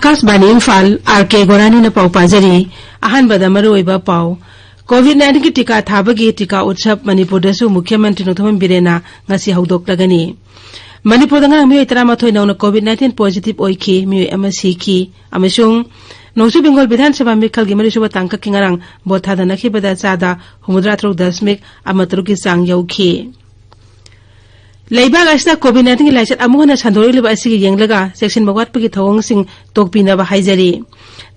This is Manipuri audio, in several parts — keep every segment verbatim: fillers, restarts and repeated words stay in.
ꯑꯥꯀꯥꯁꯕꯥꯅꯤ ꯏꯝꯐꯥꯜ, ꯑꯥꯔ ꯀꯦ ꯒꯣꯔꯥꯅꯤꯅ ꯄꯥꯎ ꯄꯥꯖꯔꯤ꯫ ꯑꯍꯥꯟꯕꯗ ꯃꯔꯨꯑꯣꯏꯕ ꯄꯥꯎ꯫ ꯀꯣꯚꯤꯗ ꯅꯥꯏꯟꯇꯤꯟꯒꯤ ꯇꯤꯀꯥ ꯊꯥꯕꯒꯤ ꯇꯤꯀꯥ ꯎꯠꯁꯕ ꯃꯅꯤꯄꯨꯔꯗꯁꯨ ꯃꯨꯈ꯭ꯌ ꯃꯟꯇ꯭ꯔꯤ ꯅꯣꯡꯊꯣꯝꯕꯝ ꯕꯤꯔꯦꯟꯅ ꯉꯁꯤ ꯍꯧꯗꯣꯛꯂꯒꯅꯤ꯫ ꯃꯅꯤꯄꯨꯔꯗ ꯉꯔꯥꯡ ꯃꯤꯑꯣꯏ ꯇꯔꯥꯃꯥꯊꯣꯏ ꯅꯧꯅ ꯀꯣꯚꯤꯗ ꯅꯥꯏꯟꯇꯤꯟ ꯄꯣꯖꯤꯇꯤꯚ ꯑꯣꯏꯈꯤ, ꯃꯤꯑꯣꯏ ꯑꯃ ꯁꯤꯈꯤ꯫ ꯑꯃꯁꯨꯡ ꯅꯣꯡꯆꯨꯞ ꯕꯦꯡꯒꯣꯜ ꯕꯤꯙꯥꯟ ꯁꯚꯥ ꯃꯤꯈꯜꯒꯤ ꯃꯔꯤꯁꯨꯕ ꯇꯥꯡꯀꯛꯀꯤ ꯉꯔꯥꯡ ꯚꯣꯠ ꯊꯥꯗꯅꯈꯤꯕꯗ ꯆꯥꯗ ꯍꯨꯝꯐꯨꯇꯔꯥ ꯇꯔꯨꯛ ꯗꯁꯃꯤꯛ ꯑꯃ ꯇꯔꯨꯛꯀꯤ ꯆꯥꯡ ꯌꯧꯈꯤ꯫ ꯂꯩꯕꯥꯛ ꯑꯁꯤꯗ ꯀꯣꯚꯤꯗ ꯅꯥꯏꯟꯇꯤꯟꯒꯤ ꯂꯥꯏꯆꯠ ꯑꯃꯨꯛ ꯍꯟꯅ ꯁꯟꯗꯣꯔꯛꯂꯤꯕ ꯑꯁꯤꯒꯤ ꯌꯦꯡꯂꯒ ꯆꯦꯛꯁꯤꯟꯕ ꯋꯥꯠꯄꯒꯤ ꯊꯧꯑꯣꯡꯁꯤꯡ ꯇꯣꯛꯄꯤꯅꯕ ꯍꯥꯏꯖꯔꯤ꯫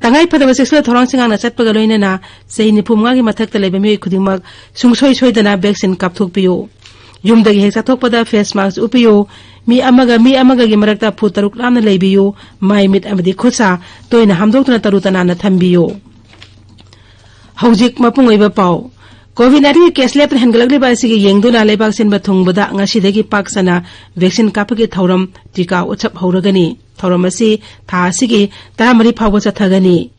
ꯇꯉꯥꯏ ꯐꯗꯕ ꯆꯦꯛꯁꯤꯟ ꯊꯧꯔꯥꯡꯁꯤꯡ ꯉꯥꯛꯅ ꯆꯠꯄꯒ ꯂꯣꯏꯅꯅ ꯆꯍꯤ ꯅꯤꯐꯨ ꯃꯉꯥꯒꯤ ꯃꯊꯛꯇ ꯂꯩꯕ ꯃꯤꯑꯣꯏ ꯈꯨꯗꯤꯡꯃꯛ ꯁꯨꯡꯁꯣꯏ ꯁꯣꯏꯗꯅ ꯚꯦꯛꯁꯤꯟ ꯀꯥꯞꯊꯣꯛꯄꯤꯌꯨ꯫ ꯌꯨꯝꯗꯒꯤ ꯍꯦꯛ ꯆꯠꯊꯣꯛꯄꯗ ꯐꯦꯁ ꯃꯥꯁꯛ ꯎꯞꯄꯤꯌꯨ꯫ ꯃꯤ ꯑꯃꯒ ꯃꯤ ꯑꯃꯒꯒꯤ ꯃꯔꯛꯇ ꯐꯨꯠ ꯇꯔꯨꯛ ꯂꯥꯞꯅ ꯂꯩꯕꯤꯌꯨ꯫ ꯃꯥꯏ, ꯃꯤꯠ ꯑꯃꯗꯤ ꯈꯨꯠ ꯁꯥ ꯇꯣꯏꯅ ꯍꯥꯝꯗꯣꯛꯇꯨꯅ ꯇꯔꯨ ꯇꯅꯥꯟꯅ ꯊꯝꯕꯤꯌꯨ꯫ ꯍꯧꯖꯤꯛ ꯃꯄꯨꯡ ꯑꯣꯏꯕ ꯄꯥꯎ꯫ ꯀꯣꯚꯤꯗ ꯅꯥꯏꯟꯇꯤꯟꯒꯤ ꯀꯦꯁ ꯂꯦꯞꯇꯅ ꯍꯦꯟꯒꯠꯂꯛꯂꯤꯕ ꯑꯁꯤꯒꯤ ꯌꯦꯡꯗꯨꯅ ꯂꯩꯕꯥꯛ ꯁꯤꯟꯕ ꯊꯨꯡꯕꯗ ꯉꯁꯤꯗꯒꯤ ꯄꯥꯛ ꯁꯟꯅ ꯚꯦꯛꯁꯤꯟ ꯀꯥꯞꯄꯒꯤ ꯊꯧꯔꯝ, ꯇꯤꯀꯥ ꯎꯠꯁꯕ ꯍꯧꯔꯒꯅꯤ꯫ ꯊꯧꯔꯝ ꯑꯁꯤ ꯊꯥ ꯑꯁꯤꯒꯤ ꯇꯔꯥꯃꯔꯤ ꯐꯥꯎꯕ ꯆꯠꯊꯒꯅꯤ꯫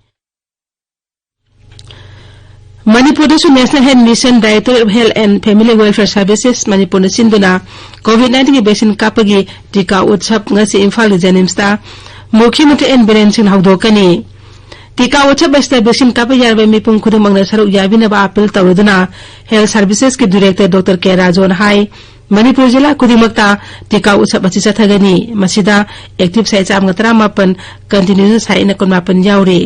ꯃꯅꯤꯄꯨꯔꯗꯁꯨ National Health Mission, Directorate of Health and Family Welfare Services ꯃꯅꯤꯄꯨꯔꯅ ꯁꯤꯟꯗꯨꯅ ꯀꯣꯚꯤꯗ ꯅꯥꯏꯟꯇꯤꯟꯒꯤ ꯚꯦꯛꯁꯤꯟ ꯀꯥꯞꯄꯒꯤ ꯇꯤꯀꯥ ꯎꯠꯁꯕ ꯉꯁꯤ ꯏꯝꯐꯥꯜꯒꯤ ꯖꯦꯅꯤꯝꯁꯇ ꯃꯨꯈ꯭ꯌ ꯃꯟꯇ꯭ꯔꯤ ꯑꯦꯟ ꯕꯤꯔꯦꯟ ꯁꯤꯡꯅ ꯍꯧꯗꯣꯛꯀꯅꯤ꯫ ꯇꯤꯀꯥ ꯎꯠꯁꯕ ꯑꯁꯤꯗ ꯚꯦꯛꯁꯤꯟ ꯀꯥꯞꯄ ꯌꯥꯔꯕ ꯃꯤꯄꯨꯝ ꯈꯨꯗꯤꯡꯃꯛꯅ ꯁꯔꯨꯛ ꯌꯥꯕꯤꯅꯕ ꯑꯥꯄꯤꯜ ꯇꯧꯔꯗꯨꯅ ꯍꯦꯜꯊ ꯁꯔꯚꯤꯁꯦꯁꯀꯤ ꯗꯤꯔꯦꯛꯇꯔ ꯗꯣꯛꯇꯔ ꯀꯦ ꯔꯥꯖꯣꯅ ꯍꯥꯏ, ꯃꯅꯤꯄꯨꯔ ꯖꯤꯂꯥ ꯈꯨꯗꯤꯡꯃꯛꯇ ꯇꯤꯀꯥ ꯎꯠꯁꯕ ꯑꯁꯤ ꯆꯠꯊꯒꯅꯤ꯫ ꯃꯁꯤꯗ ꯑꯦꯛꯇꯤꯚ ꯁꯥꯏꯠ ꯆꯥꯝꯃꯒ ꯇꯔꯥꯃꯥꯄꯟ ꯀꯟꯇꯤꯅ꯭ꯌꯨꯁꯟ ꯁꯥꯏꯠꯅ ꯀꯨꯟꯃꯥꯄꯟ ꯌꯥꯎꯔꯤ꯫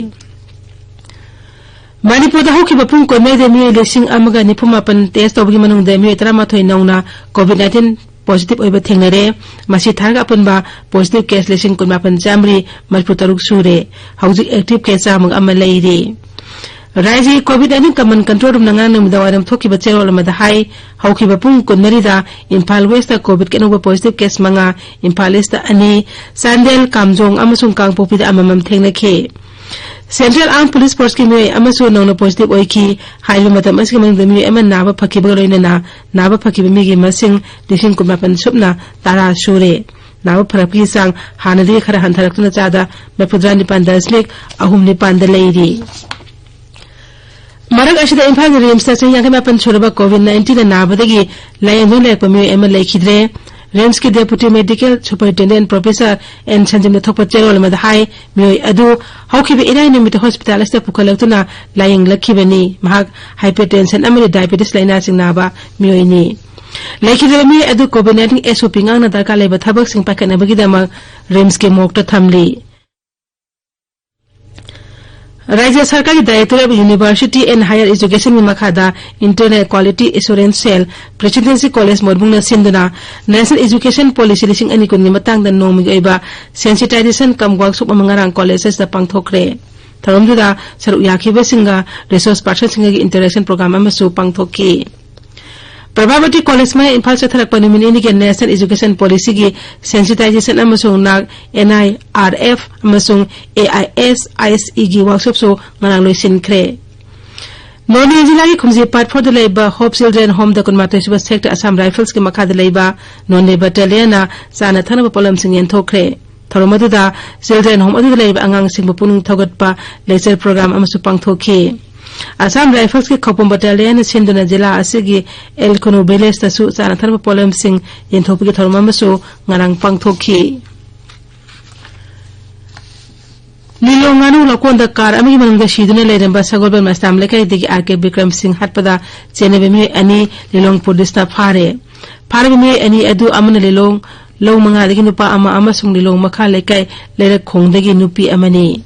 ꯃꯅꯤꯄꯨꯔꯗ ꯍꯧꯈꯤꯕ ꯄꯨꯡ ꯀꯨꯟꯃꯔꯤꯗ ꯃꯤꯑꯣꯏ ꯂꯤꯁꯤꯡ ꯑꯃꯒ ꯅꯤꯐꯨ ꯃꯥꯄꯟ ꯇꯦꯁ ꯇꯧꯕꯒꯤ ꯃꯅꯨꯡꯗ ꯃꯤꯑꯣꯏ ꯇꯔꯥꯃꯥꯊꯣꯏ ꯅꯧꯅ ꯀꯣꯚꯤꯗ ꯅꯥꯏꯟꯇꯤꯟ ꯄꯣꯖꯤꯇꯤꯚ ꯑꯣꯏꯕ ꯊꯦꯡꯅꯔꯦ꯫ ꯃꯁꯤ ꯊꯥꯔꯒ ꯑꯄꯨꯟꯕ ꯄꯣꯖꯤꯇꯤꯚ ꯀꯦꯁ ꯂꯤꯁꯤꯡ ꯀꯨꯟꯃꯥꯄꯟ ꯆꯥꯝꯃꯔꯤ ꯃꯔꯤꯐꯨ ꯇꯔꯨꯛ ꯁꯨꯔꯦ꯫ ꯍꯧꯖꯤꯛ ꯑꯦꯛꯇꯤꯚ ꯀꯦꯁ ꯆꯥꯝꯃꯒ ꯑꯃ ꯂꯩꯔꯤ꯫ ꯔꯥꯖ꯭ꯌꯒꯤ ꯀꯣꯚꯤꯗ ꯅꯥꯏꯟꯇꯤꯟ ꯀꯃꯟ ꯀꯟꯇ꯭ꯔꯣꯜ ꯔꯨꯝꯅ ꯉꯔꯥꯡ ꯅꯨꯃꯤꯗꯥꯡ ꯋꯥꯏꯔꯝ ꯊꯣꯛꯈꯤꯕ ꯆꯦꯔꯣꯜ ꯑꯃꯗ ꯍꯥꯏ, ꯍꯧꯈꯤꯕ ꯄꯨꯡ ꯀꯨꯟꯃꯔꯤꯗ ꯏꯝꯐꯥꯜ ꯋꯦꯁꯇ ꯀꯣꯚꯤꯗꯀꯤ ꯑꯅꯧꯕ ꯄꯣꯖꯤꯇꯤꯚ ꯀꯦꯁ ꯃꯉꯥ, ꯏꯝꯐꯥꯜ ꯏꯁꯇ ꯑꯅꯤ, ꯆꯥꯟꯗꯦꯜ, ꯀꯥꯝꯖꯣꯡ ꯑꯃꯁꯨꯡ ꯀꯥꯡꯄꯣꯛꯄꯤꯗ ꯑꯃꯃꯝ ꯊꯦꯡꯅꯈꯤ꯫ ꯁꯦꯟꯇ꯭ꯔꯦꯜ ꯑꯥꯔꯝ ꯄꯨꯂꯤꯁ ꯐꯣꯔꯁꯀꯤ ꯃꯤꯑꯣꯏ ꯑꯃꯁꯨ ꯅꯧꯅ ꯄꯣꯖꯤꯇꯤꯚ ꯑꯣꯏꯈꯤ꯫ ꯍꯥꯏꯔꯤꯕ ꯃꯇꯝ ꯑꯁꯤꯒꯤ ꯃꯅꯨꯡꯗ ꯃꯤꯑꯣꯏ ꯑꯃ ꯅꯥꯕ ꯐꯈꯤꯕꯒ ꯂꯣꯏꯅꯅ ꯅꯥꯕ ꯐꯈꯤꯕ ꯃꯤꯒꯤ ꯃꯁꯤꯡ ꯂꯤꯁꯤꯡ ꯀꯨꯟꯃꯥꯄꯟ ꯁꯨꯞꯅ ꯇꯔꯥ ꯁꯨꯔꯦ꯫ ꯅꯥꯕ ꯐꯔꯛꯄꯒꯤ ꯆꯥꯡ ꯍꯥꯟꯅꯗꯒꯤ ꯈꯔ ꯍꯟꯊꯔꯛꯇꯨꯅ ꯆꯥꯗ ꯃꯔꯤꯐꯨꯇꯔꯥ ꯅꯤꯄꯥꯟ ꯗꯁꯃꯤꯛ ꯑꯍꯨꯝ ꯅꯤꯄꯥꯟꯗ ꯂꯩꯔꯤ꯫ ꯃꯔꯛ ꯑꯁꯤꯗ ꯏꯝꯐꯥꯜꯒꯤ ꯔꯤꯝꯁꯇ ꯆꯍꯤ ꯌꯥꯡꯈꯩ ꯃꯥꯄꯟ ꯁꯨꯔꯕ ꯀꯣꯚꯤꯗ ꯅꯥꯏꯟꯇꯤꯟꯅ ꯅꯥꯕꯗꯒꯤ ꯂꯥꯌꯦꯡꯗꯨꯅ ꯂꯩꯔꯛꯄ ꯃꯤꯑꯣꯏ ꯑꯃ ꯂꯩꯈꯤꯗ꯭ꯔꯦ꯫ ꯔꯤꯝꯁꯀꯤ Deputy Medical Superintendent Professor N ꯁꯟꯖꯤꯕꯅ ꯊꯣꯛꯄ ꯆꯦꯔꯣꯜ ꯑꯃꯗ ꯍꯥꯏ, ꯃꯤꯑꯣꯏ ꯑꯗꯨ ꯍꯧꯈꯤꯕ ꯏꯔꯥꯏ ꯅꯨꯃꯤꯠꯇ ꯍꯣꯁꯄꯤꯇꯥꯜ ꯑꯁꯤꯗ ꯄꯨꯈꯠꯂꯛꯇꯨꯅ ꯂꯥꯌꯦꯡꯂꯛꯈꯤꯕꯅꯤ꯫ ꯃꯍꯥꯛ hypertension ꯑꯃꯗꯤ diabetes ꯂꯥꯏꯅꯥꯁꯤꯡ ꯅꯥꯕ ꯃꯤꯑꯣꯏꯅꯤ꯫ ꯂꯩꯈꯤꯗ꯭ꯔꯕ ꯃꯤꯑꯣꯏ ꯑꯗꯨ COVID nineteen SOP ꯉꯥꯛꯅ ꯗꯔꯀꯥꯔ ꯂꯩꯕ ꯊꯕꯛꯁꯤꯡ ꯄꯥꯏꯈꯠꯅꯕꯒꯤꯗꯃꯛ ꯔꯤꯝꯁꯀꯤ ꯃꯣꯔꯒꯇ ꯊꯝꯂꯤ꯫ ꯔꯥꯖ꯭ꯌ ꯁꯔꯀꯥꯔꯒꯤ Directorate of University and Higher Educationꯒꯤ ꯃꯈꯥꯗ Internal Quality Assurance Cell, Presidency College ꯃꯣꯏꯔꯥꯡꯅ ꯁꯤꯟꯗꯨꯅ National Education Policy ꯂꯤꯁꯤꯡ ꯑꯅꯤ ꯀꯨꯟꯒꯤ ꯃꯇꯥꯡꯗ ꯅꯣꯡꯃꯒꯤ ꯑꯣꯏꯕ sensitization cum workshop ꯑꯃ ꯉꯔꯥꯡ ꯀꯣꯂꯦꯖ ꯑꯁꯤꯗ ꯄꯥꯡꯊꯣꯛꯈ꯭ꯔꯦ꯫ ꯊꯧꯔꯝꯗꯨꯗ ꯁꯔꯨꯛ ꯌꯥꯈꯤꯕꯁꯤꯡꯒ resource personꯁꯤꯡꯒꯤ interaction program ꯑꯃꯁꯨ ꯄꯥꯡꯊꯣꯛꯈꯤ꯫ ꯄ꯭ꯔꯚꯥꯕꯇꯤ ꯀꯣꯂꯦꯖ ꯃꯌꯥ ꯏꯝꯐꯥꯜ ꯆꯠꯊꯔꯛꯄ ꯅꯨꯃꯤꯠ ꯅꯤꯅꯤꯒꯤ National Education Policyꯒꯤ sensitization ꯑꯃꯁꯨꯡ ꯅꯥꯛ NIRF ꯑꯃꯁꯨꯡ AISISEꯒꯤ workshopꯁꯨ ꯉꯔꯥꯡ ꯂꯣꯏꯁꯤꯟꯈ꯭ꯔꯦ꯫ ꯅꯣꯅꯦ ꯖꯤꯂꯥꯒꯤ ꯈꯨꯝꯖꯤꯄꯥꯠ fourꯗ ꯂꯩꯕ Hope Children Homeꯗ ꯀꯨꯟꯃꯥꯊꯣꯏ ꯁꯨꯕ sector Assam Riflesꯀꯤ ꯃꯈꯥꯗ ꯂꯩꯕ ꯅꯣꯅꯦ battalionꯅ ꯆꯥꯅ ꯊꯛꯅꯕ ꯄꯣꯠꯂꯝꯁꯤꯡ ꯌꯦꯟꯊꯣꯛꯈ꯭ꯔꯦ꯫ ꯊꯧꯔꯝ ꯑꯗꯨꯗ Children Home ꯑꯗꯨꯗ ꯂꯩꯕ ꯑꯉꯥꯡꯁꯤꯡꯕꯨ ꯄꯨꯛꯅꯤꯡ ꯊꯧꯒꯠꯄ lecture program ꯑꯃꯁꯨ ꯄꯥꯡꯊꯣꯛꯈꯤ꯫ Assam Riflesꯀꯤ ꯈꯧꯄꯨꯝ battalionꯅ ꯁꯤꯟꯗꯨꯅ ꯖꯤꯂꯥ ꯑꯁꯤꯒꯤ ꯑꯦꯜ ꯈꯨꯅꯨ villageꯇꯁꯨ ꯆꯥꯅ ꯊꯛꯅꯕ ꯄꯣꯠꯂꯝꯁꯤꯡ ꯌꯦꯟꯊꯣꯛꯄꯒꯤ ꯊꯧꯔꯝ ꯑꯃꯁꯨ ꯉꯔꯥꯡ ꯄꯥꯡꯊꯣꯛꯈꯤ꯫ ꯂꯤꯂꯣꯡ ꯉꯥꯅꯨ ꯂꯧꯀꯣꯟꯗ car ꯑꯃꯒꯤ ꯃꯅꯨꯡꯗ ꯁꯤꯗꯨꯅ ꯂꯩꯔꯝꯕ ꯁꯒꯣꯜꯕꯟ ꯃꯁꯂꯥꯝ ꯂꯩꯀꯥꯏꯗꯒꯤ ꯑꯥꯔ ꯀꯦ ꯕꯤꯀ꯭ꯔꯝ ꯁꯤꯡ ꯍꯥꯠꯄꯗ ꯆꯦꯟꯅꯕ ꯃꯤꯑꯣꯏ ꯑꯅꯤ ꯂꯤꯂꯣꯡ ꯄꯨꯂꯤꯁꯅ ꯐꯥꯔꯦ꯫ ꯐꯥꯔꯕ ꯃꯤꯑꯣꯏ ꯑꯅꯤ ꯑꯗꯨ ꯑꯃꯅ ꯂꯤꯂꯣꯡ ꯂꯧ ꯃꯉꯥꯗꯒꯤ ꯅꯨꯄꯥ ꯑꯃ ꯑꯃꯁꯨꯡ ꯂꯤꯂꯣꯡ ꯃꯈꯥ ꯂꯩꯀꯥꯏ ꯂꯩꯔꯛꯈꯣꯡꯗꯒꯤ ꯅꯨꯄꯤ ꯑꯃꯅꯤ꯫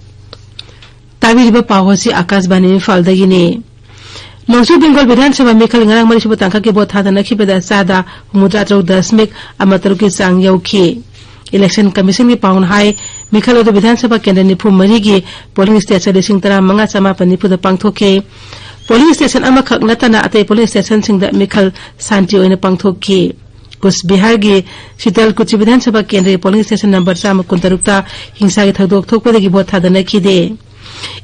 ꯇꯥꯕꯤꯔꯤꯕ ꯄꯥꯎ ꯑꯁꯤ ꯑꯥꯀꯥꯁꯕꯥꯅꯤ ꯏꯝꯐꯥꯜꯗꯒꯤꯅꯤ꯫ ꯅꯣꯡꯆꯨꯞ ꯕꯦꯡꯒꯣꯜ ꯕꯤꯙꯥꯟ ꯁꯚꯥ ꯃꯤꯈꯜ ꯉꯔꯥꯡ ꯃꯔꯤꯁꯨꯕ ꯇꯥꯡꯀꯛꯀꯤ ꯚꯣꯠ ꯊꯥꯗꯅꯈꯤꯕꯗ ꯆꯥꯗ ꯍꯨꯝꯐꯨꯇꯔꯥ ꯇꯔꯨꯛ ꯗꯁꯃꯤꯛ ꯑꯃ ꯇꯔꯨꯛꯀꯤ ꯆꯥꯡ ꯌꯧꯈꯤ꯫ Election Commissionꯒꯤ ꯄꯥꯎꯅ ꯍꯥꯏ, ꯃꯤꯈꯜ ꯑꯗꯨ ꯕꯤꯙꯥꯟ ꯁꯚꯥ ꯀꯦꯟꯗ꯭ꯔ ꯅꯤꯐꯨ ꯃꯔꯤꯒꯤ polling station ꯂꯤꯁꯤꯡ ꯇꯔꯥ ꯃꯉꯥ ꯆꯥꯃꯥꯄꯟ ꯅꯤꯐꯨꯗ ꯄꯥꯡꯊꯣꯛꯈꯤ꯫ Polling station ꯑꯃꯈꯛ ꯅꯠꯇꯅ ꯑꯇꯩ polling stationꯁꯤꯡꯗ ꯃꯤꯈꯜ ꯁꯥꯟꯇꯤ ꯑꯣꯏꯅ ꯄꯥꯡꯊꯣꯛꯈꯤ꯫ ꯀꯨꯆ ꯕꯤꯍꯥꯔꯒꯤ ꯁꯤꯇꯜ ꯀꯨꯆꯤ ꯕꯤꯙꯥꯟ ꯁꯚꯥ ꯀꯦꯟꯗ꯭ꯔꯒꯤ polling station number ꯆꯥꯝꯃ ꯀꯨꯟꯇꯔꯨꯛꯇ ꯍꯤꯡꯁꯥꯒꯤ ꯊꯧꯗꯣꯛ ꯊꯣꯛꯄꯗꯒꯤ ꯚꯣꯠ ꯊꯥꯗꯅꯈꯤꯗꯦ꯫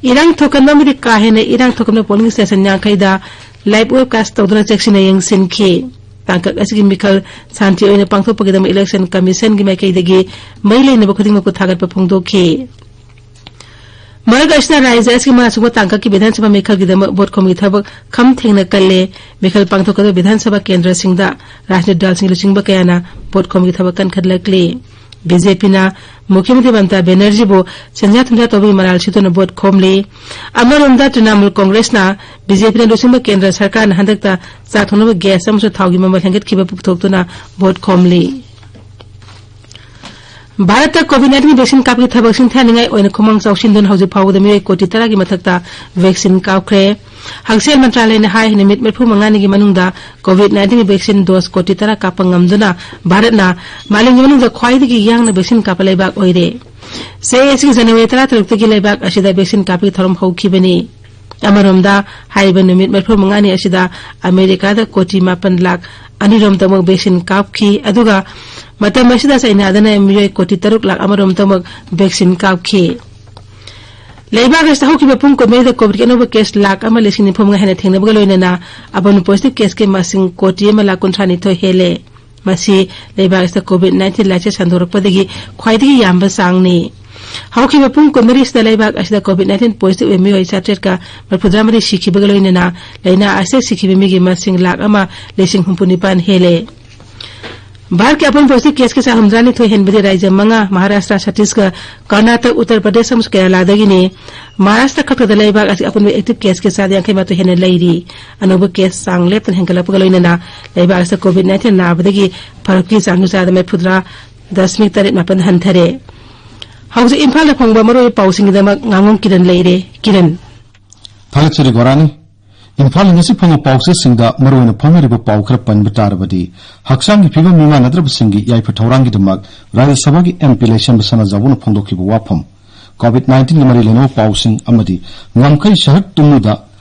ꯏꯔꯥꯡ ꯊꯣꯛꯀꯟꯕ ꯑꯃꯗꯤ ꯀꯥ ꯍꯦꯟꯅ ꯏꯔꯥꯡ ꯊꯣꯛꯀꯟꯕ polling station ꯌꯥꯡꯈꯩꯗ live webcast ꯇꯧꯗꯨꯅ ꯆꯦꯛꯁꯤꯟꯅ ꯌꯦꯡꯁꯤꯟꯈꯤ꯫ ꯇꯥꯡꯀꯛ ꯑꯁꯤꯒꯤ ꯃꯤꯈꯜ ꯁꯥꯟꯇꯤ ꯑꯣꯏꯅ ꯄꯥꯡꯊꯣꯛꯄꯒꯤꯗꯃꯛ Election Commissionꯒꯤ ꯃꯥꯏꯀꯩꯗꯒꯤ ꯃꯔꯤ ꯂꯩꯅꯕ ꯈꯨꯗꯤꯡꯃꯛꯄꯨ ꯊꯥꯒꯠꯄ ꯐꯣꯡꯗꯣꯛꯈꯤ꯫ ꯚꯥꯔꯠ ꯑꯁꯤꯅ ꯔꯥꯖ꯭ꯌ ꯑꯁꯤꯒꯤ ꯃꯉꯥꯁꯨꯕ ꯇꯥꯡꯀꯛꯀꯤ ꯕꯤꯙꯥꯟ ꯁꯚꯥ ꯃꯤꯈꯜꯒꯤꯗꯃꯛ ꯚꯣꯠ ꯈꯣꯝꯕꯒꯤ ꯊꯕꯛ ꯈꯝ ꯊꯦꯡꯅ ꯀꯜꯂꯦ꯫ ꯃꯤꯈꯜ ꯄꯥꯡꯊꯣꯛꯀꯗꯕ ꯕꯤꯙꯥꯟ ꯁꯚꯥ ꯀꯦꯟꯗ꯭ꯔꯁꯤꯡꯗ ꯔꯥꯖꯅꯤꯇꯤ ꯗꯜꯁꯤꯡꯒꯤ ꯂꯨꯆꯤꯡꯕ ꯀꯌꯥꯅ ꯚꯣꯠ ꯈꯣꯝꯕꯒꯤ ꯊꯕꯛ ꯀꯟꯈꯠꯂꯛꯂꯤ꯫ ꯕꯤ ꯖꯦ ꯄꯤꯅ ꯃꯨꯈ꯭ꯌ ꯃꯟꯇ꯭ꯔꯤ ꯃꯃꯇꯥ ꯕꯦꯅꯔꯖꯤꯕꯨ ꯁꯦꯟꯖꯥ ꯊꯨꯝꯖꯥ ꯇꯧꯕꯒꯤ ꯃꯔꯥꯜ ꯁꯤꯗꯨꯅ ꯚꯣꯠ ꯈꯣꯝꯂꯤ꯫ ꯑꯃꯔꯣꯝꯗ ꯇ꯭ꯔꯤꯅꯥꯃꯨꯜ ꯀꯣꯡꯒ꯭ꯔꯦꯁꯅ ꯕꯤ ꯖꯦ ꯄꯤꯅ ꯂꯨꯆꯤꯡꯕ ꯀꯦꯟꯗ꯭ꯔ ꯁꯔꯀꯥꯔꯅ ꯍꯟꯗꯛꯇ ꯆꯥꯛ ꯊꯣꯡꯅꯕ ꯒ꯭ꯌꯥꯁ ꯑꯃꯁꯨꯡ ꯊꯥꯎꯒꯤ ꯃꯃꯜ ꯍꯦꯟꯒꯠꯈꯤꯕ ꯄꯨꯊꯣꯛꯇꯨꯅ ꯚꯣꯠ ꯈꯣꯝꯂꯤ꯫ ꯚꯥꯔꯠꯇ ꯀꯣꯚꯤꯗ ꯅꯥꯏꯟꯇꯤꯟ ꯚꯦꯛꯁꯤꯟ ꯀꯥꯞꯄꯒꯤ ꯊꯕꯛ ꯁꯤꯡꯊꯥꯅꯤꯡꯉꯥꯏ ꯑꯣꯏꯅ ꯈꯨꯃꯥꯡ ꯆꯥꯎꯁꯤꯟꯗꯨꯅ ꯍꯧꯖꯤꯛ ꯐꯥꯎꯕꯗ ꯃꯤꯑꯣꯏ ꯀꯣꯇꯤ ꯇꯔꯥꯒꯤ ꯃꯊꯛꯇ ꯚꯦꯛꯁꯤꯟ ꯀꯥꯞꯈ꯭ꯔꯦ꯫ ꯍꯛꯁꯦꯜ ꯃꯟꯇ꯭ꯔꯥꯂꯌꯅ ꯍꯥꯏ, ꯅꯨꯃꯤꯠ ꯃꯔꯤꯐꯨ ꯃꯉꯥꯅꯤꯒꯤ ꯃꯅꯨꯡꯗ ꯀꯣꯚꯤꯗ ꯅꯥꯏꯟꯇꯤꯟꯒꯤ ꯚꯦꯛꯁꯤꯟ ꯗꯣꯁ ꯀꯣꯇꯤ ꯇꯔꯥ ꯀꯥꯞꯄ ꯉꯝꯗꯨꯅ ꯚꯥꯔꯠꯅ ꯃꯥꯂꯦꯝꯒꯤ ꯃꯅꯨꯡꯗ ꯈ꯭ꯋꯥꯏꯗꯒꯤ ꯌꯥꯡꯅ ꯚꯦꯛꯁꯤꯟ ꯀꯥꯞꯄ ꯂꯩꯕꯥꯛ ꯑꯣꯏꯔꯦ꯫ ꯆꯍꯤ ꯑꯁꯤꯒꯤ ꯖꯅꯋꯥꯔꯤ ꯇꯔꯥꯇꯔꯨꯛꯇꯒꯤ ꯂꯩꯕꯥꯛ ꯑꯁꯤꯗ ꯚꯦꯛꯁꯤꯟ ꯀꯥꯞꯄꯒꯤ ꯊꯧꯔꯝ ꯍꯧꯈꯤꯕꯅꯤ꯫ ꯑꯃꯔꯣꯝꯗ, ꯍꯥꯏꯔꯤꯕ ꯅꯨꯃꯤꯠ ꯃꯔꯤꯐꯨ ꯃꯉꯥꯅꯤ ꯑꯁꯤꯗ ꯑꯃꯦꯔꯤꯀꯥꯗ ꯀꯣꯇꯤ ꯃꯥꯄꯟ ꯂꯥꯈ ꯑꯅꯤꯔꯣꯝ ꯇꯃꯛ ꯚꯦꯛꯁꯤꯟ ꯀꯥꯞꯈꯤ, ꯑꯗꯨꯒ ꯃꯇꯝ ꯑꯁꯤꯗ ꯆꯥꯏꯅꯥꯗꯅ ꯃꯤꯑꯣꯏ ꯀꯣꯇꯤ ꯇꯔꯨꯛ ꯂꯥꯈ ꯑꯃꯔꯣꯝ ꯇꯃꯛ ꯚꯦꯛꯁꯤꯟ ꯀꯥꯞꯈꯤ꯫ ꯂꯩꯕꯥꯛ ꯑꯁꯤꯗ ꯍꯧꯈꯤꯕ ꯄꯨꯡ ꯀꯨꯟꯃꯔꯤꯗ ꯀꯣꯚꯤꯗꯀꯤ ꯑꯅꯧꯕ ꯀꯦꯁ ꯂꯥꯈ ꯑꯃ ꯂꯤꯁꯤꯡ ꯅꯤꯐꯨ ꯃꯉꯥ ꯍꯦꯟꯅ ꯊꯦꯡꯅꯕꯒ ꯂꯣꯏꯅꯅ ꯑꯄꯨꯟꯕ ꯄꯣꯖꯤꯇꯤꯚ ꯀꯦꯁꯀꯤ ꯃꯁꯤꯡ ꯀꯣꯇꯤ ꯑꯃ ꯂꯥꯈ ꯀꯨꯟꯊ꯭ꯔꯥ ꯅꯤꯊꯣꯏ ꯍꯦꯜꯂꯦ꯫ ꯃꯁꯤ ꯂꯩꯕꯥꯛ ꯑꯁꯤꯗ ꯀꯣꯚꯤꯗ ꯅꯥꯏꯟꯇꯤꯟ ꯂꯥꯏꯆꯠ ꯁꯟꯗꯣꯔꯛꯄꯗꯒꯤ ꯈ꯭ꯋꯥꯏꯗꯒꯤ ꯌꯥꯝꯕ ꯆꯥꯡꯅꯤ꯫ ꯍꯧꯈꯤꯕ ꯄꯨꯡ ꯀꯨꯟꯃꯔꯤꯁꯤꯗ ꯂꯩꯕꯥꯛ ꯑꯁꯤꯗ ꯀꯣꯚꯤꯗ ꯅꯥꯏꯟꯇꯤꯟ ꯄꯣꯖꯤꯇꯤꯚ ꯑꯣꯏꯕ ꯃꯤꯑꯣꯏ ꯆꯥꯇ꯭ꯔꯦꯠꯀ ꯃꯔꯤꯐꯨꯇꯔꯥ ꯃꯔꯤ ꯁꯤꯈꯤꯕꯒ ꯂꯣꯏꯅꯅ ꯂꯥꯏꯅꯥ ꯑꯁꯤꯗ ꯁꯤꯈꯤꯕ ꯃꯤꯒꯤ ꯃꯁꯤꯡ ꯂꯥꯈ ꯑꯃ ꯂꯤꯁꯤꯡ ꯍꯨꯝꯐꯨ ꯅꯤꯄꯥꯟ ꯍꯦꯜꯂꯦ꯫ ꯚꯥꯔꯠꯀꯤ ꯑꯄꯨꯟꯕ ꯄꯣꯖꯤꯇꯤꯚ ꯀꯦꯁꯀꯤ ꯆꯥꯡ ꯍꯨꯝꯗ꯭ꯔꯥ ꯅꯤꯊꯣꯏ ꯍꯦꯟꯕꯗꯤ ꯔꯥꯖ꯭ꯌ ꯃꯉꯥ, ꯃꯍꯥꯔꯥꯁꯇ꯭ꯔ, ꯆꯇꯤꯁꯒꯔ, ꯀꯔꯅꯥꯇꯛ, ꯎꯠꯇꯔ ꯄ꯭ꯔꯗꯦꯁ ꯑꯃꯁꯨꯡ ꯀꯦꯔꯂꯥꯗꯒꯤꯅꯤ꯫ ꯃꯍꯥꯔꯥꯁꯇ꯭ꯔ ꯈꯛꯇꯗ ꯂꯩꯕꯥꯛ ꯑꯁꯤ ꯑꯄꯨꯟꯕ ꯑꯦꯛꯇꯤꯚ ꯀꯦꯁꯀꯤ ꯆꯥꯗ ꯌꯥꯡꯈꯩ ꯃꯥꯊꯣꯏ ꯍꯦꯟꯅ ꯂꯩꯔꯤ꯫ ꯑꯅꯧꯕ ꯀꯦꯁ ꯆꯥꯡ ꯂꯦꯞꯇꯅ ꯍꯦꯟꯒꯠꯂꯛꯄꯒ ꯂꯣꯏꯅꯅ ꯂꯩꯕꯥꯛ ꯑꯁꯤꯗ ꯀꯣꯚꯤꯗ ꯅꯥꯏꯟꯇꯤꯟ ꯅꯥꯕꯗꯒꯤ ꯐꯔꯛꯀꯤ ꯆꯥꯡꯁꯨ ꯆꯥꯗ ꯃꯔꯤꯐꯨꯇꯔꯥ ꯗꯁꯃꯤꯛ ꯇꯔꯦꯠ ꯃꯥꯄꯟ ꯍꯟꯊꯔꯦ꯫ ꯍꯧꯖꯤꯛ ꯏꯝꯐꯥꯜꯗ ꯐꯪꯕ ꯃꯔꯨꯑꯣꯏꯕ ꯄꯥꯎꯁꯤꯡꯒꯤꯗꯃꯛ ꯉꯥꯉꯣꯝ ꯀꯤꯔꯟ ꯂꯩꯔꯦ꯫ ꯀꯤꯔꯟ꯫ ꯊꯥꯒꯠꯆꯔꯤ ꯒꯣꯔꯥꯅꯤ꯫ ꯏꯝꯐꯥꯜ ꯉꯁꯤ ꯐꯪꯕ ꯄꯥꯎꯆꯦꯁꯤꯡꯗ ꯃꯔꯨꯑꯣꯏꯅ ꯐꯣꯡꯅꯔꯤꯕ ꯄꯥꯎ ꯈꯔ ꯄꯟꯕ ꯇꯥꯔꯕꯗꯤ, ꯍꯛꯆꯥꯡꯒꯤ ꯐꯤꯕꯝ ꯃꯤꯃꯥꯟꯅꯗ꯭ꯔꯕꯁꯤꯡꯒꯤ ꯌꯥꯏꯐ ꯊꯧꯔꯥꯡꯒꯤꯗꯃꯛ ꯔꯥꯖ꯭ꯌ ꯁꯚꯥꯒꯤ ꯑꯦꯝ ꯄꯤ ꯂꯩꯁꯦꯝꯕ ꯁꯅꯥꯖꯥꯎꯕꯅ ꯐꯣꯡꯗꯣꯛꯈꯤꯕ ꯋꯥꯐꯝ꯫ ꯀꯣꯚꯤꯗ ꯅꯥꯏꯟꯇꯤꯟꯒ ꯃꯔꯤ ꯂꯩꯅꯕ ꯄꯥꯎꯁꯤꯡ ꯑꯃꯗꯤ ꯉꯝꯈꯩ ꯁꯍꯔ ꯇꯨꯝꯃꯨꯗ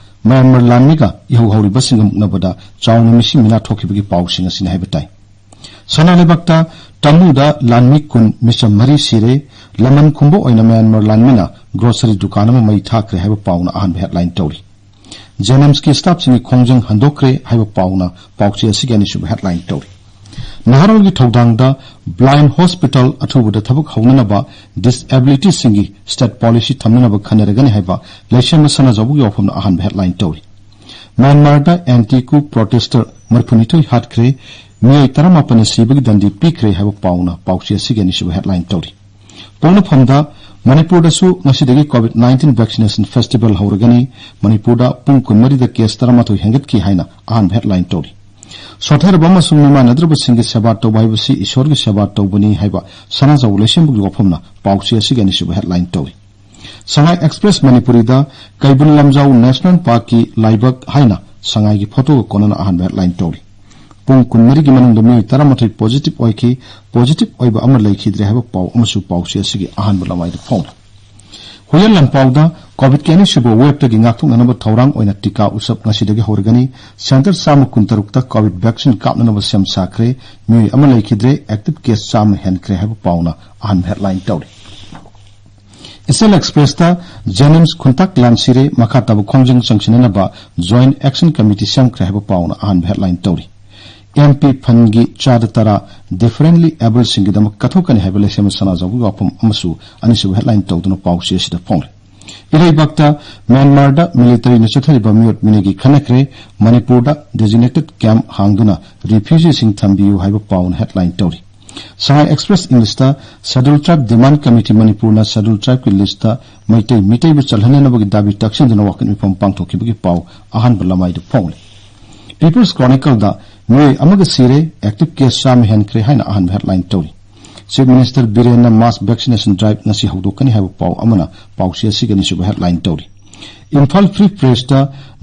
ꯃ꯭ꯌꯥꯟꯃꯥꯔ ꯂꯥꯟꯃꯤꯒ ꯏꯍꯧ ꯍꯧꯔꯤꯕꯁꯤꯡꯒ ꯃꯨꯛꯅꯕꯗ ꯆꯥꯎꯅ ꯃꯤꯁꯤ ꯃꯤꯅꯥ ꯊꯣꯛꯈꯤꯕꯒꯤ ꯄꯥꯎꯁꯤꯡ ꯑꯁꯤꯅꯤ ꯍꯥꯏꯕ ꯇꯥꯏ꯫ ꯁꯅꯥ ꯂꯩꯕꯥꯛꯇ ꯇꯃꯨꯗ ꯂꯥꯟꯃꯤ ꯀꯨꯟ ꯃꯤꯆꯝ ꯃꯔꯤ ꯁꯤꯔꯦ, ꯂꯃꯟ ꯈꯨꯝꯕ ꯑꯣꯏꯅ ꯃ꯭ꯌꯥꯟꯃꯥꯔ ꯂꯥꯟꯃꯤꯅ ꯒ꯭ꯔꯣꯁꯔꯤ ꯗꯨꯀꯥꯟ ꯑꯃ ꯃꯩ ꯊꯥꯈ꯭ꯔꯦ ꯍꯥꯏꯕ ꯄꯥꯎꯅ ꯑꯍꯥꯟꯕ ꯍꯦꯗꯂꯥꯏꯟ ꯇꯧꯔꯤ꯫ ꯖꯦꯅꯤꯝꯁꯀꯤ ꯁ꯭ꯇꯥꯐꯁꯤꯡꯒꯤ ꯈꯣꯡꯖꯪ ꯍꯟꯗꯣꯛꯈ꯭ꯔꯦ ꯍꯥꯏꯕ ꯄꯥꯎꯅ ꯄꯥꯎꯆꯦ ꯑꯁꯤꯒꯤ ꯑꯅꯤꯁꯨꯕ ꯍꯦꯗꯂꯥꯏꯟ ꯇꯧꯔꯤ꯫ ꯅꯍꯥꯔꯣꯜꯒꯤ ꯊꯧꯗꯥꯡꯗ, ꯕ꯭ꯂꯥꯏꯟ ꯍꯣꯁꯄꯤꯇꯥꯜ ꯑꯊꯨꯕꯗ ꯊꯕꯛ ꯍꯧꯅꯅꯕ ꯗꯤꯁꯑꯦꯕꯤꯂꯤꯇꯤꯁꯤꯡꯒꯤ ꯁ꯭ꯇꯦꯠ ꯄꯣꯂꯤꯁꯤ ꯊꯝꯅꯅꯕ ꯈꯟꯅꯔꯒꯅꯤ ꯍꯥꯏꯕ ꯂꯩꯁꯦꯝꯕ ꯁꯅꯥꯖꯥꯎꯕꯒꯤ ꯋꯥꯐꯝꯅ ꯑꯍꯥꯟꯕ ꯍꯦꯗꯂꯥꯏꯟ ꯇꯧꯔꯤ꯫ ꯃ꯭ꯌꯥꯟꯃꯥꯔꯗ ꯑꯦꯟꯇꯤ ꯀꯨ ꯄ꯭ꯔꯣꯇꯦꯁꯇꯔ ꯃꯔꯤꯐꯨꯅꯤꯊꯣꯏ ꯍꯥꯠꯈ꯭ꯔꯦ, ꯃꯤꯑꯣꯏ ꯇꯔꯥꯃꯥꯄꯟꯅ ꯁꯤꯕꯒꯤ ꯗꯟꯗꯤ ꯄꯤꯈ꯭ꯔꯦ ꯍꯥꯏꯕ ꯄꯥꯎꯅ ꯄꯥꯎꯆꯦ ꯑꯁꯤꯒꯤ ꯑꯅꯤꯁꯨꯕ ꯍꯦꯗꯂꯥꯏꯟ ꯇꯧꯔꯤ꯫ ꯄꯣꯛꯅꯐꯝꯗ, ꯃꯅꯤꯄꯨꯔꯗꯁꯨ ꯉꯁꯤꯗꯒꯤ ꯀꯣꯚꯤꯗ ꯅꯥꯏꯟꯇꯤꯟ ꯚꯦꯛꯁꯤꯅꯦꯁꯟ ꯐꯦꯁꯇꯤꯚꯦꯜ ꯍꯧꯔꯒꯅꯤ꯫ ꯃꯅꯤꯄꯨꯔꯗ ꯄꯨꯡ ꯀꯨꯟꯃꯔꯤꯗ ꯀꯦꯁ ꯇꯔꯥꯃꯥꯊꯣꯏ ꯍꯦꯟꯒꯠꯈꯤ ꯍꯥꯏꯅ ꯑꯍꯥꯟꯕ ꯍꯦꯗꯂꯥꯏꯟ ꯇꯧꯔꯤ꯫ ꯁꯣꯠꯊꯔꯕ ꯑꯃꯁꯨꯡ ꯃꯤꯃꯥꯟꯅꯗ꯭ꯔꯕꯁꯤꯡꯒꯤ ꯁꯦꯕꯥ ꯇꯧꯕ ꯍꯥꯏꯕꯁꯤ ꯏꯁꯣꯔꯒꯤ ꯁꯦꯕꯥ ꯇꯧꯕꯅꯤ ꯍꯥꯏꯕ ꯁꯅꯥꯖꯥꯎ ꯂꯩꯁꯦꯝꯕꯒꯤ ꯋꯥꯐꯝꯅ ꯄꯥꯎꯆꯦ ꯑꯁꯤꯒꯤ ꯑꯅꯤꯁꯨꯕ ꯍꯦꯗꯂꯥꯏꯟ ꯇꯧꯔꯤ꯫ ꯁꯉꯥꯏ ꯑꯦꯛꯁꯄ꯭ꯔꯦꯁ ꯃꯅꯤꯄꯨꯔꯤꯗ ꯀꯩꯕꯨꯜ ꯂꯝꯖꯥꯎ ꯅꯦꯁꯅꯦꯜ ꯄꯥꯔꯛꯀꯤ ꯂꯥꯏꯕꯛ ꯍꯥꯏꯅ ꯁꯉꯥꯏꯒꯤ ꯐꯣꯇꯣꯒ ꯀꯣꯟꯅꯅ ꯑꯍꯥꯟꯕ ꯍꯦꯗꯂꯥꯏꯟ ꯇꯧꯔꯤ꯫ ꯄꯨꯡ ꯀꯨꯟꯃꯔꯤꯒꯤ ꯃꯅꯨꯡꯗ ꯃꯤꯑꯣꯏ ꯇꯔꯥꯃꯥꯊꯣꯏ ꯄꯣꯖꯤꯇꯤꯚ ꯑꯣꯏꯈꯤ, ꯄꯣꯖꯤꯇꯤꯚ ꯑꯣꯏꯕ ꯑꯃ ꯂꯩꯈꯤꯗ꯭ꯔꯦ ꯍꯥꯏꯕ ꯄꯥꯎ ꯑꯃꯁꯨ ꯄꯥꯎꯆꯦ ꯑꯁꯤꯒꯤ ꯑꯍꯥꯟꯕ ꯂꯃꯥꯏꯗ ꯐꯣꯡꯂꯤ꯫ ꯍꯨꯏꯌꯦꯟ ꯂꯥꯟꯄꯥꯎꯗ ꯀꯣꯚꯤꯗꯀꯤ ꯑꯅꯤꯁꯨꯕ ꯋꯦꯕꯇꯒꯤ ꯉꯥꯛꯊꯣꯛꯅꯅꯕ ꯊꯧꯔꯥꯡ ꯑꯣꯏꯅ ꯇꯤꯀꯥ ꯎꯠꯁꯕ ꯉꯁꯤꯗꯒꯤ ꯍꯧꯔꯒꯅꯤ꯫ ꯁꯦꯟꯇꯔ ꯆꯥꯝꯃ ꯀꯨꯟꯇꯔꯨꯛꯇ ꯀꯣꯚꯤꯗ ꯚꯦꯛꯁꯤꯟ ꯀꯥꯞꯅꯅꯕ ꯁꯦꯝ ꯁꯥꯈ꯭ꯔꯦ꯫ ꯃꯤꯑꯣꯏ ꯑꯃ ꯂꯩꯈꯤꯗ꯭ꯔꯦ, ꯑꯦꯛꯇꯤꯚ ꯀꯦꯁ ꯆꯥꯝꯃ ꯍꯦꯟꯈ꯭ꯔꯦ ꯍꯥꯏꯕ ꯄꯥꯎꯅ ꯑꯍꯥꯟꯕ ꯍꯦꯗꯂꯥꯏꯟ ꯇꯧꯔꯤ꯫ ꯏꯆꯦꯜ ꯑꯦꯛꯁꯄ꯭ꯔꯦꯁꯇ ꯖꯦꯅꯤꯝꯁ ꯈꯨꯟꯇꯥꯛ ꯂꯥꯟ ꯁꯤꯔꯦ, ꯃꯈꯥ ꯇꯥꯕ ꯈꯣꯡꯖꯪ ꯆꯪꯁꯤꯟꯅꯅꯕ ꯖꯣꯏꯟꯠ ꯑꯦꯛꯁꯟ ꯀꯃꯤꯇꯤ ꯁꯦꯝꯈ꯭ꯔꯦ ꯍꯥꯏꯕ ꯄꯥꯎꯅ ꯑꯍꯥꯟꯕ ꯍꯦꯗꯂꯥꯏꯟ ꯇꯧꯔꯤ꯫ ꯑꯦꯝ ꯄꯤ ꯐꯟꯒꯤ ꯆꯥꯗ ꯇꯔꯥ ꯗꯤꯐꯔꯦꯟꯠꯂꯤ ꯑꯦꯕꯜꯁꯤꯡꯒꯤꯗꯃꯛ ꯀꯠꯊꯣꯛꯀꯅꯤ ꯍꯥꯏꯕ ꯂꯩꯁꯦꯝꯕ ꯁꯅꯥꯖꯥꯎꯕꯒꯤ ꯋꯥꯐꯝ ꯑꯃꯁꯨ ꯑꯅꯤꯁꯨꯕ ꯍꯦꯗꯂꯥꯏꯟ ꯇꯧꯗꯨꯅ ꯄꯥꯎꯆꯦ ꯑꯁꯤꯗ ꯐꯣꯡꯂꯤ꯫ ꯏꯔꯩꯕꯥꯛꯇ ꯃ꯭ꯌꯥꯟꯃꯥꯔꯗ ꯃꯤꯂꯤꯇꯔꯤꯅ ꯆꯠꯊꯔꯤꯕ ꯃꯤꯑꯣꯠ ꯃꯤꯅꯩꯒꯤ ꯈꯟꯅꯈ꯭ꯔꯦ꯫ ꯃꯅꯤꯄꯨꯔꯗ ꯗꯦꯖꯤꯒꯅꯦꯇꯦꯗ ꯀꯦꯝꯞ ꯍꯥꯡꯗꯨꯅ ꯔꯤꯐ꯭ꯌꯨꯖꯤꯁꯤꯡ ꯊꯝꯕꯤꯌꯨ ꯍꯥꯏꯕ ꯄꯥꯎꯅ ꯍꯦꯗꯂꯥꯏꯟ ꯇꯧꯔꯤ꯫ ꯁꯉꯥꯏ ꯑꯦꯛꯁꯄ꯭ꯔꯦꯁ ꯏꯪꯂꯤꯁꯇ ꯁꯦꯗ꯭ꯌꯨꯜ ꯇ꯭ꯔꯥꯏꯕ ꯗꯤꯃꯥꯟꯗ ꯀꯃꯤꯇꯤ ꯃꯅꯤꯄꯨꯔꯅ ꯁꯦꯗ꯭ꯌꯨꯜ ꯇ꯭ꯔꯥꯏꯕꯀꯤ ꯂꯤꯁꯇ ꯃꯩꯇꯩ ꯃꯤꯇꯩꯕꯨ ꯆꯜꯍꯟꯅꯅꯕꯒꯤ ꯗꯥꯕꯤ ꯇꯛꯁꯤꯟꯗꯨꯅ ꯋꯥꯀꯠ ꯃꯤꯐꯝ ꯄꯥꯡꯊꯣꯛꯈꯤꯕꯒꯤ ꯄꯥꯎ ꯑꯍꯥꯟꯕ ꯂꯃꯥꯏꯗ ꯐꯣꯡꯂꯤ꯫ ꯄꯤꯄꯜꯁ ꯀ꯭ꯔꯣꯅꯤꯀꯜꯗ ꯃꯤꯑꯣꯏ ꯑꯃꯒ ꯁꯤꯔꯦ, ꯑꯦꯛꯇꯤꯚ ꯀꯦꯁ ꯆꯥꯝꯃ ꯍꯦꯟꯈ꯭ꯔꯦ ꯍꯥꯏꯅ ꯑꯍꯥꯟꯕ ꯍꯦꯗꯂꯥꯏꯟ ꯇꯧꯔꯤ꯫ ꯆꯤꯐ ꯃꯤꯅꯤꯁꯇꯔ ꯕꯤꯔꯦꯟꯅ ꯃꯥꯁ ꯚꯦꯛꯁꯤꯅꯦꯁꯟ ꯗ꯭ꯔꯥꯏꯚ ꯉꯁꯤ ꯍꯧꯗꯣꯛꯀꯅꯤ ꯍꯥꯏꯕ ꯄꯥꯎ ꯑꯃꯅ ꯄꯥꯎꯆꯦ ꯑꯁꯤꯒꯤ ꯑꯅꯤꯁꯨꯕ ꯍꯦꯗꯂꯥꯏꯟ ꯇꯧꯔꯤ꯫ ꯏꯝꯐꯥꯜ ꯐ꯭ꯔꯤ ꯄ꯭ꯔꯦꯁꯇ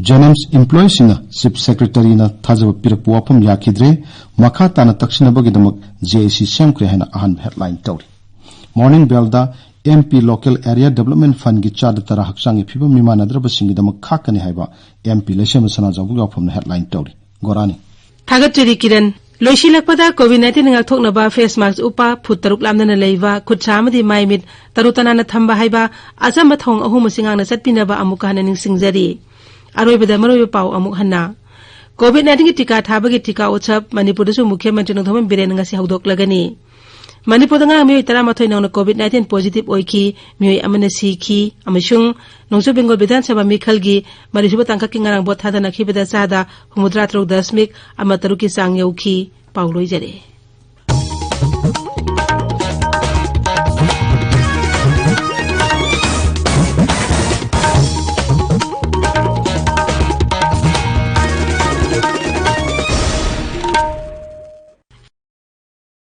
ꯖꯦꯅꯤꯝꯁ ꯏꯝꯄ꯭ꯂꯣꯌꯤꯁꯤꯡꯅ ꯆꯤꯐ ꯁꯦꯀ꯭ꯔꯦꯇꯔꯤꯅ ꯊꯥꯖꯕ ꯄꯤꯔꯛꯄ ꯋꯥꯐꯝ ꯌꯥꯈꯤꯗ꯭ꯔꯦ, ꯃꯈꯥ ꯇꯥꯅ ꯇꯛꯁꯤꯟꯅꯕꯒꯤꯗꯃꯛ ꯖꯦ ꯑꯦ ꯁꯤ ꯁꯦꯝꯈ꯭ꯔꯦ ꯍꯥꯏꯅ ꯑꯍꯥꯟꯕ ꯍꯦꯗꯂꯥꯏꯟ ꯇꯧꯔꯤ꯫ ꯃꯣꯔꯅꯤꯡ ꯕꯦꯜꯗ M P local area development ꯐꯟꯒꯤ ꯆꯥꯗ ꯇꯔꯥ ꯍꯛꯆꯥꯡꯒꯤ ꯐꯤꯕꯝ ꯃꯤꯃꯥꯟꯅꯗ꯭ꯔꯕꯁꯤꯡꯒꯤꯗꯃꯛ ꯈꯥꯛꯀꯅꯤ ꯍꯥꯏꯕ ꯑꯦꯝ ꯄꯤ ꯂꯩꯁꯦꯝꯕ ꯁꯅꯥꯖꯥꯎꯕꯒꯤ ꯋꯥꯐꯝꯅ ꯍꯦꯗꯂꯥꯏꯟ ꯇꯧꯔꯤ꯫ ꯒꯣꯔꯥꯅꯤ꯫ ꯊꯥꯒꯠꯆꯔꯤ ꯀꯤꯔꯟ꯫ ꯂꯣꯏꯁꯤꯜꯂꯛꯄꯗ ꯀꯣꯚꯤꯗ ꯅꯥꯏꯟꯇꯤꯟ ꯉꯥꯛꯊꯣꯛꯅꯕ ꯐꯦꯁ ꯃꯥꯁꯛ ꯎꯞꯄ, ꯐꯨꯠ ꯇꯔꯨꯛ ꯂꯥꯞꯅꯅ ꯂꯩꯕ, ꯈꯨꯠ ꯁꯥ ꯑꯃꯗꯤ ꯃꯥꯏ ꯃꯤꯠ ꯇꯔꯨ ꯇꯅꯥꯟꯅ ꯊꯝꯕ ꯍꯥꯏꯕ ꯑꯆꯝꯕ ꯊꯧꯑꯣꯡ ꯑꯍꯨꯝ ꯑꯁꯤ ꯉꯥꯛꯅ ꯆꯠꯄꯤꯅꯕ ꯑꯃꯨꯛꯀ ꯍꯟꯅ ꯅꯤꯡꯁꯤꯡꯖꯔꯤ꯫ ꯑꯔꯣꯏꯕꯗ ꯃꯔꯨꯑꯣꯏꯕ ꯄꯥꯎ ꯑꯃꯨꯛ ꯍꯟꯅ꯫ ꯀꯣꯚꯤꯗ ꯅꯥꯏꯟꯇꯤꯟꯒꯤ ꯇꯤꯀꯥ ꯊꯥꯕꯒꯤ ꯇꯤꯀꯥ ꯎꯠꯁꯕ ꯃꯅꯤꯄꯨꯔꯗꯁꯨ ꯃꯨꯈ꯭ꯌ ꯃꯟꯇ꯭ꯔꯤ ꯅꯣꯡꯊꯣꯝꯕꯝ ꯕꯤꯔꯦꯟꯅ ꯉꯁꯤ ꯍꯧꯗꯣꯛꯂꯒꯅꯤ꯫ ꯃꯅꯤꯄꯨꯔꯗ ꯉꯔꯥꯡ ꯃꯤꯑꯣꯏ ꯇꯔꯥꯃꯥꯊꯣꯏ ꯅꯧꯅ ꯀꯣꯚꯤꯗ ꯅꯥꯏꯟꯇꯤꯟ ꯄꯣꯖꯤꯇꯤꯚ ꯑꯣꯏꯈꯤ, ꯃꯤꯑꯣꯏ ꯑꯃꯅ ꯁꯤꯈꯤ ꯑꯃꯁꯨꯡ ꯅꯣꯡꯆꯨꯞ ꯕꯦꯡꯒꯣꯜ ꯕꯤꯙꯥꯟ ꯁꯚꯥ ꯃꯤꯈꯜꯒꯤ ꯃꯔꯤꯁꯨꯕ ꯇꯥꯡꯀꯛꯀꯤ ꯉꯔꯥꯡ ꯚꯣꯠ ꯊꯥꯗꯅꯈꯤꯕꯗ ꯆꯥꯗ ꯍꯨꯝꯐꯨꯇꯔꯥ ꯇꯔꯨꯛ ꯗꯁꯃꯤꯛ ꯑꯃ ꯇꯔꯨꯛꯀꯤ ꯆꯥꯡ ꯌꯧꯈꯤ꯫ ꯄꯥꯎ ꯂꯣꯏꯖꯔꯦ꯫